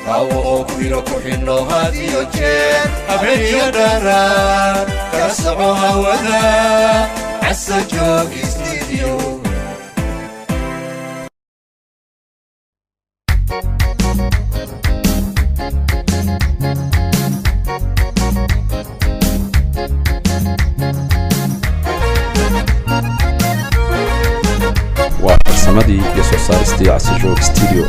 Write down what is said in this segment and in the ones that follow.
Daawo oo ku hiro ku xidhno had iyo jeer, habeeniyo dharaan kala soco hawada Casajoog Studio. Waa farsamadii iyo soo saaristii Casajoog Studio.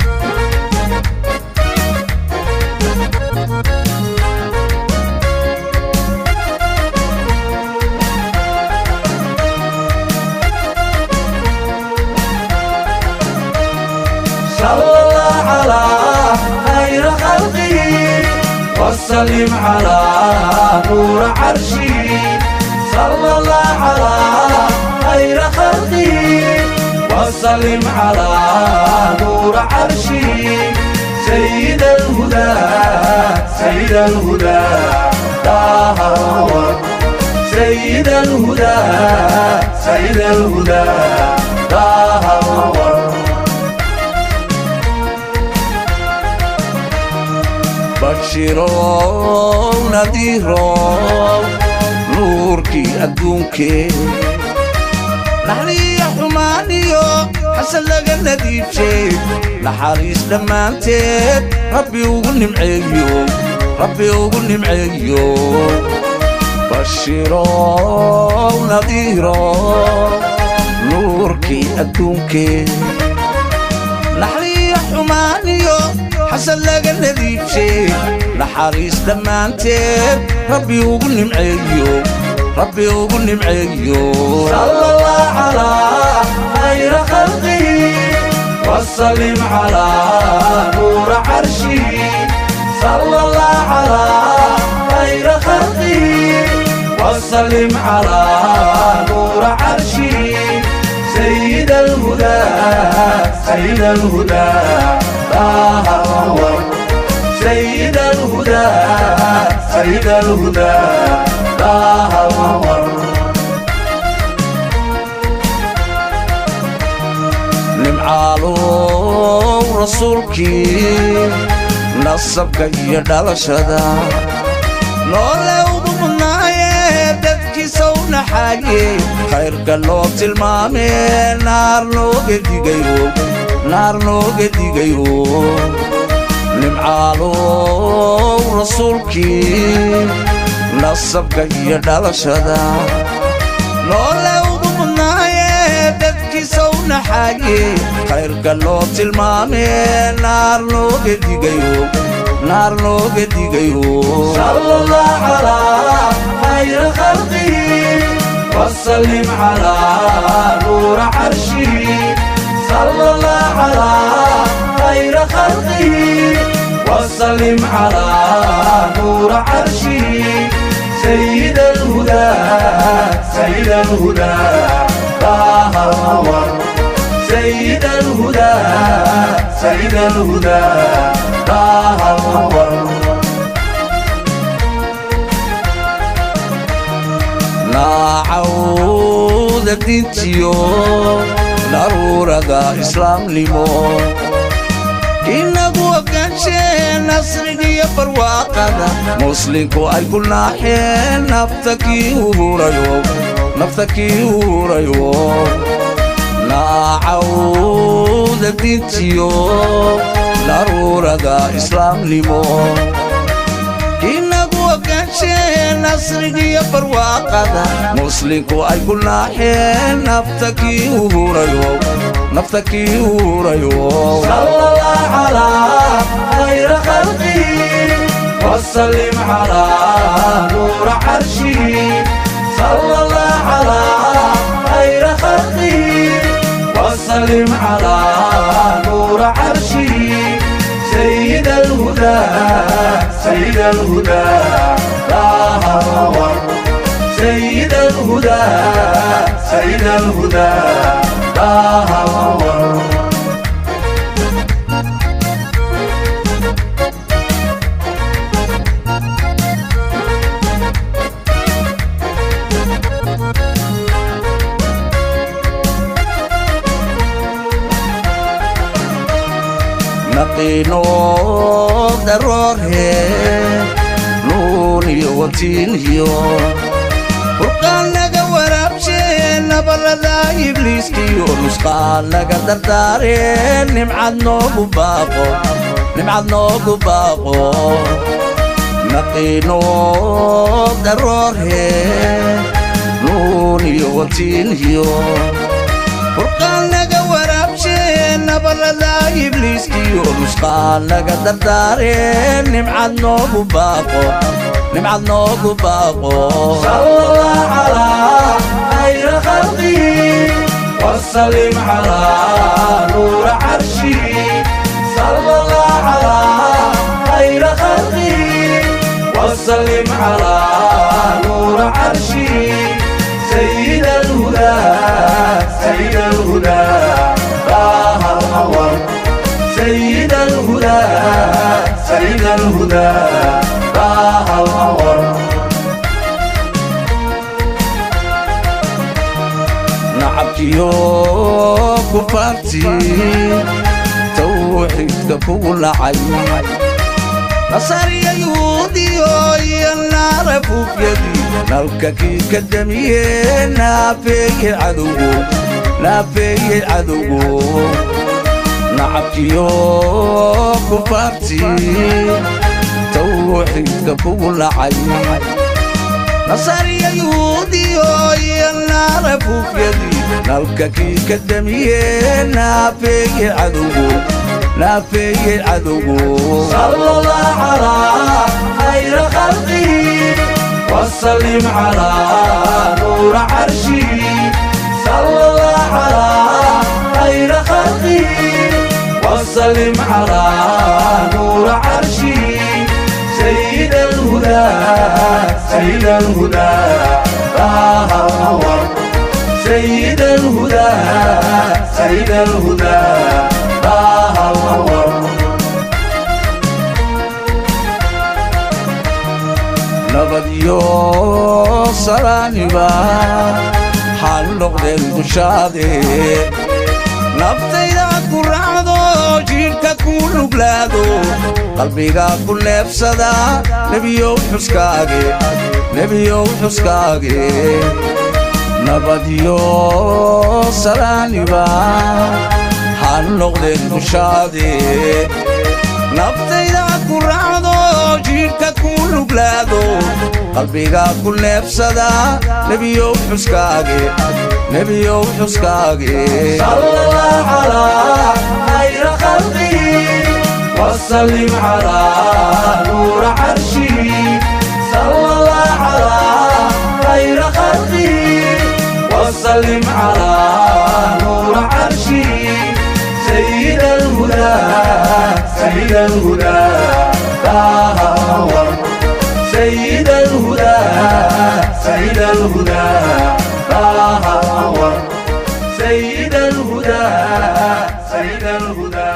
صلى الله على خير خلقه وسلم على نور عرشه. صلى الله على خير خلقه وسلم على نور عرشه، سيد الهدى، سيد الهدى طه الأنور، سيد الهدى، سيد الهدى طه الأنور. Bashirow, nadiirow, nuurkii adduunkee, naxliya xumaaniyo xasan laga nadiifshay, naxariis dhammaanteed Rabbi ugu nimceeyo, Rabbi ugu nimceeyo. Bashirow, nadiirow, nuurkii adduunkee, naxliya xumaaniyo xasan laga nadiifshay, naxariis dhammaanteed Rabbi ugu nimceeyo, Rabbi ugu nimceeyo. صلى الله على خير خلقه وسلم على نور عرشه. صلى الله على خير خلقه وسلم على نور عرشه، سيد الهدى، سيد الهدى طه الأنور، سيد الهدى، سيد الهدى طه الأنور. Nimcaalow, rasuulkii nasabka iyo dhalashada noole ugu mudnaaye, dadkiisa u naxaaye, khayrka loo tilmaamee, naar nooga digayo, naar nooga digayo. Nimcaalow, rasuulkii nasabka iyo dhalashada noole ugu mudnaaye, dadkiisa u naxaaye, khayrka loo tilmaamee, naar nooga digayo, naar nooga digayo. صلى الله على خير خلقه وسلم على نور عرشه. صلى الله على خير خلقه وسلم على نور عرشه، سيد الهدى، سيد الهدى طه الأنور، سيد الهدى، سيد الهدى طه الأنور. Naacawda diintiyo daruurada islaamnimo inagu ogaanshe, nasrigiyo barwaaqada muslinku ay ku naaxeen, nafta kii uhurayo, nafta kii uhurayo. Naacawda diintiyo daruurada islaamnimo inagu ogaanshe, nasrigiyo barwaaqada muslinku ay ku naaxeen, nafta kii uhurayo, nafta kii uhurayo. صلى الله على خير خلقه وسلم على نور عرشه. صلى الله على خير خلقه وسلم على نور عرشه، سيد الهدى، سيد الهدى طه الأنور، سيد الهدى، سيد الهدى طه الأنور. Naqiinoo Watiin iyo furqaan laga waraabshee, nabarada ibliiskiyo nusqaan laga dardaaree, nimcad noogu baaqo, nimcad noogu baaqo, naqiino daroorhe. Nuun iyo watiin iyo furqaan laga waraabshee, nabarada ibliiskiyo nusqaan laga dardaaree, nimcad noogu baaqo, nimcad noogu baaqo. صلى الله على خير خلقه وسلم على نور عرشه. صلى الله على خير خلقه وسلم على نور عرشه، سيد الهدى، سيد الهدى طه الأنور، سيد الهدى، سيد الهدى طه الأنور. Nacabkiyo kufaartii tawxiidka kugu nacay, nasariya yuhuudiyo iyo naara fuufyadii, nalka kii ka damiye, naafeeye cadowgo, naafeeye cadowgo. Nacabkiyo kufaartii tawxiidka kugu nacay, nasariya yuhuudiyo iyo naara fuufyadii, nalka kii ka damiye, naafeeye cadowgo, naafeeye cadowgo. صلى الله على خير خلقه وسلم على نور عرشه. صلى الله على خير خلقه وسلم على نور عرشه، سيد الهدى، سيد الهدى طه الأنور، سيد الهدى، سيد الهدى طه الأنور. Nabad iyo salaaniba xaal noqdeen dushaade, naftayda ku raacdo, jidhka ku nuglaado, qalbiga ku neebsada, nebiyow xuskaage, nebiyow xuskaage. Nabad iyo salaaniba xaal noqdeen dushaade, naftayda ku raacdo, jidhka ku nuglaado, qalbiga ku neebsada, nebiyow xuskaage, nebiyow xuskaage. صلى الله على خير خلقه وسلم على نور عرشه. صلى الله على خير خلقه وسلم على نور عرشه، سيد الهدى، سيد الهدى طه الأنور، سيد الهدى، سيد الهدى طه الأنور، سيد الهدى، سيد الهدى.